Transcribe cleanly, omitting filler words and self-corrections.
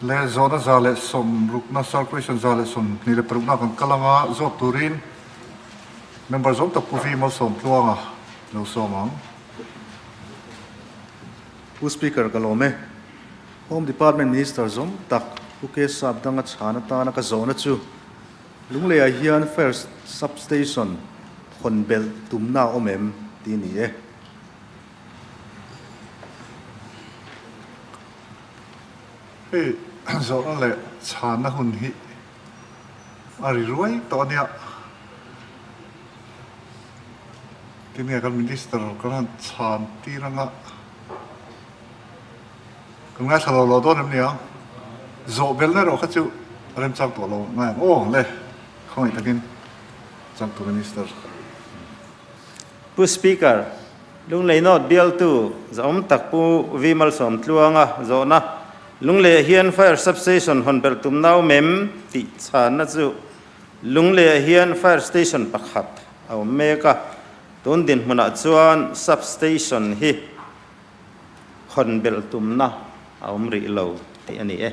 Le zawhna 160na Circulation 126na kan kal anga zawt turin member zawm tak Pu Vi Malsawmtluanga lo sawm ang. Pu Speaker ka lawm e. Home Department Minister zawm tak Pu K Sapdanga chhan atana ka zawhna chu Lungleiah hian Fire Sub-Station hawn belh tumna a awm em tih a ni e. Hei zawhna leh chhanna hun hi a ri ruai tawh a nia. Tinge kan minister kan han chhan tir anga kan ngaithla lo lo dawn em nia. Zawh belna erawh kha chu remchang tawh lo ngai ang aw le khawngaih takin changtu minister. Pu Speaker, Lunglei North bialtu zahawm tak Pu Vi Malsawmtluanga zawhna, Lungleiah hian Fire Substation hawn belh tum nau mem tih chhanna chu Lungleiah hian Fire Station pakhat a awm mek a, tun dinhmunah chuan Substation hi hawn belh tumna a awm rih lo tih a ni e.